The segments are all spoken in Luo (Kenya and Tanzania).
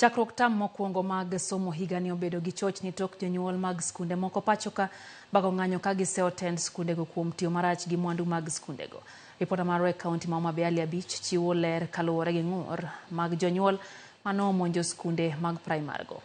Chakruok tam mokwongo mag somo higani obedo gi chochni tok jonyuol mag skunde moko pacho ka bago ng'anyo ka giseyo tend skundego kuom tiyo marach gi mwandu mag skundego. Ripota marwa e kaunti ma Homa Bay Ali Abich chiwo ler kaluwore gi ng'ur mag jonyuol manomonjo skunde mag primar go.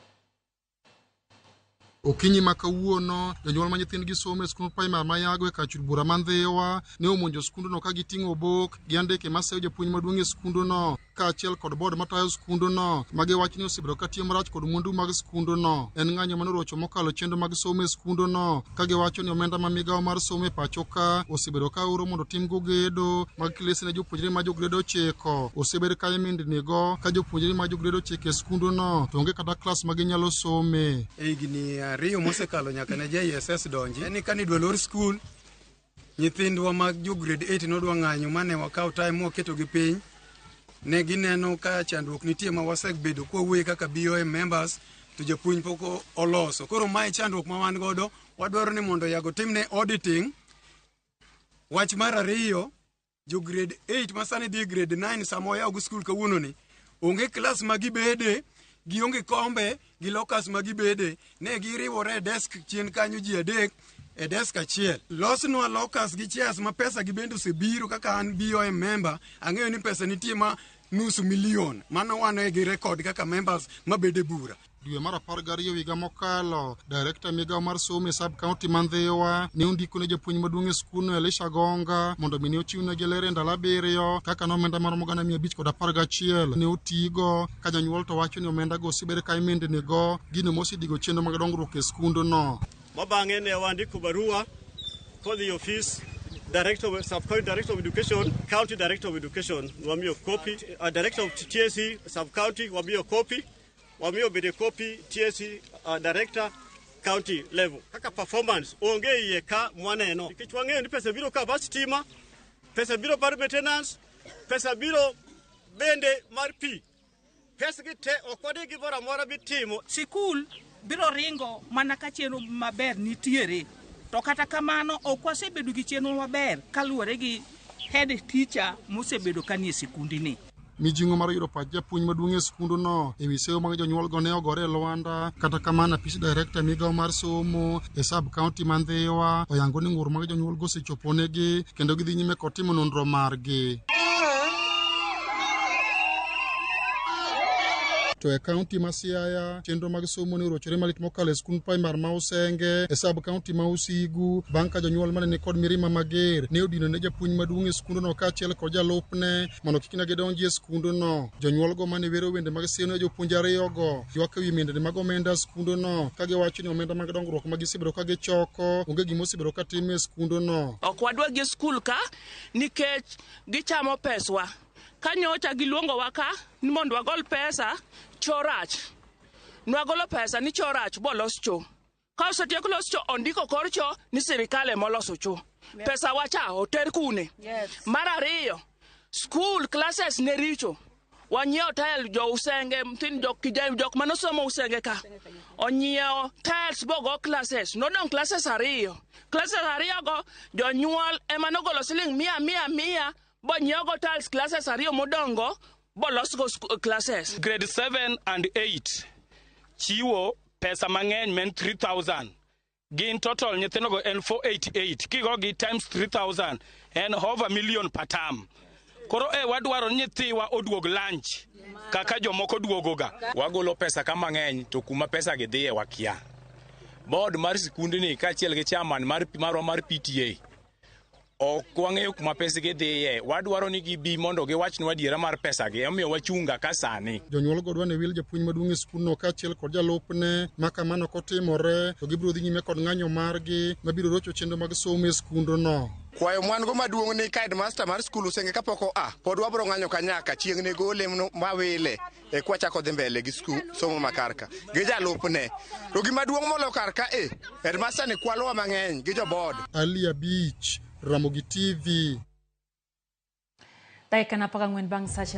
Okinyi ma kawuono, jonyuol ma nyithindgi somo e skund primar ma Yago e kar bura ma Ndhiwa ne omonjo skundno ka giting'o obok gi andike maseyo japuonj maduong' e skundno kaachiel kod board matayo skundno ma giwacho ni osebedo ka tiyo marach kod mwandu mag skundno. En ng'anyo manorocho mokalo chenro mag somo e skundno ka giwacho ni omenda ma migawo mar somo e pacho ka osebedo ka oro mondo otimgo gedo mag klese ne jopuonjre ma jo grade 9 osebed ka imindnigo ka jopuonjre ma jo grade 9 e skundno to onge kata klas ma ginyalo some. E higni 2 mosekalo nyaka ne JSS donji, en ni kane idwa lor skul, nyithindwa mag jo grade 8 nodwa ng'anyo mane wakawo time mwaketogi piny. Ne gineno ka chandruok nitie ma wasebedo kwawuoye kaka BOM members to japuonj pok oloso. Koro mae chandruok ma wan godo, wadwaro ni mondo Yago timne auditing. Wach mar ariyo, jo grade 8 ma sani dhi grade 9 sama oyaw go skul kawuono ni, onge klas ma gibede, gionge kombe gi lockers ma gibede. Ne giriwore e desk chien kanyo ji 3 e desk achiel. Losnwa lockers gi chairs ma pesa gi bende osebiro kaka an BOM member, ang'eyo ni pesa nitie ma 500,000. Mano wan gi record kaka members mabede bura. Dwe mar 12 higa mokalo, director migawo mar somo e sub county ma Ndhiwa ne ondiko ne japuonj maduong' e skundno Elisha Gonga mondo mi ne ochiwnegi ler e ndalo 7 kaka ne omenda maromo 511,000 ne otigo ka jonyuol to wacho ni omenda go osebed ka imindnigo gino mosedigo chenro mag dongruok e skundno. Ma bang'e ne wandiko barua kodhi ofis Director of Sub County Director of Education, County Director of Education, wamiyo copy, Director of TSC Sub County wamiyo copy, wamiyo bende copy TSC Director County level. Kaka performance onge iye ka mwaneno. Nikech wang'eyo ni pesa biro ka mar stima, pesa biro mar maintenance, pesa biro bende mar pi. Pesa gi te ok wadhi gimoro amora mitimo. Sikul biro ringo mana ka chenro maber nitiere. To kata kamano ok wasebedo gi chenro maber kaluwore gi head teacher mosebedo ka nie sikundini. Mijing'o mar yudo pach japuonj maduong' e skundno e wi seyo mag jonyuolgo ne ogore e lwanda. Kata kamano, apis director migawo mar somo e sub county ma Ndhiwa oyango ni ng'ur mag jonyuolgo osechoponegi kendo gidhi nyime kod timo nonro margi. To e kaunti ma Siaya, chenro mag somo ne orochore malit mokalo e skund primar ma Usenge e sub county ma Usigu bang' ka jonyuol mane ni kod mirima mager ne odino ne japuonj maduong' e skundno kaachiel kod jalupne mondo kik ne gidonji e skundno. Jonyuolgo mane wero wende mag seyo ne jopuonj ariyogo ywak ewi mindni mag omenda skundno ka giwacho ni omenda mag dongruok ma gisebedo ka gichoko onge gima osebedo ka tim e skundno. Ok wadwa gi skul ka nikech gichamo peswa. Ka nyocha giluongowa ka ni mondo wagol pesa, cho rach. Nwagolo pesa ni cho rach bolos cho. Ka osetiek los cho, ondiko kor cho ni sirikal ema oloso cho. Pesa wacha oter kune. Mar ariyo, school classes ne richo. Wanyiewo tile jo Usenge, nyithind jok kijana jok manosomo Usenge ka. Onyiewo tiles bogo classes. Nodong' classes 2. Classes 2 go jonyuol ema nogolo siling 100 100 100 bonyiewogo tiles classes 2 modongo bolosgo classes. Grade 7 and 8 chiwo pesa mang'eny men 3000. Gin total nyithindogo en 488. Kigogi times 3000 en over million per term. Koro wadwaro ni nyithiwa oduog lunch kaka jomoko duogoga. Wagolo pesa ka mang'eny to kuma pesa gi dhiye wakia. Board mar sikundni kaachiel gi chairman marwa mar PTA ok wang'eyo kuma pesa gi dhiye. Wadwaro ni gibi mondo giwachnwa adiera mar pesa gi, emomiyo wachunga ka sani. Jonyuol go dwa ni wil japuonj maduong' e skundno kaachiel kod jalupne ma kamano ok otimore to gibiro dhi nyime kod ng'anyo margi mabiro rocho chenro mag somo e skundno. Kwayo mwan go maduong' ni ka headmaster mar skul Usenge kapok oa, pod wabiro ng'anyo ka nyaka chieng' ne gole mawile e kwa chako dhi mbele gi skul somo ma kar ka gi jalupne. To gima duong' moloyo kar ka e headmaster ni kwalowa mang'eny gi jo board. Ali Abich, Ramogi TV. Dakika 14 bang' sache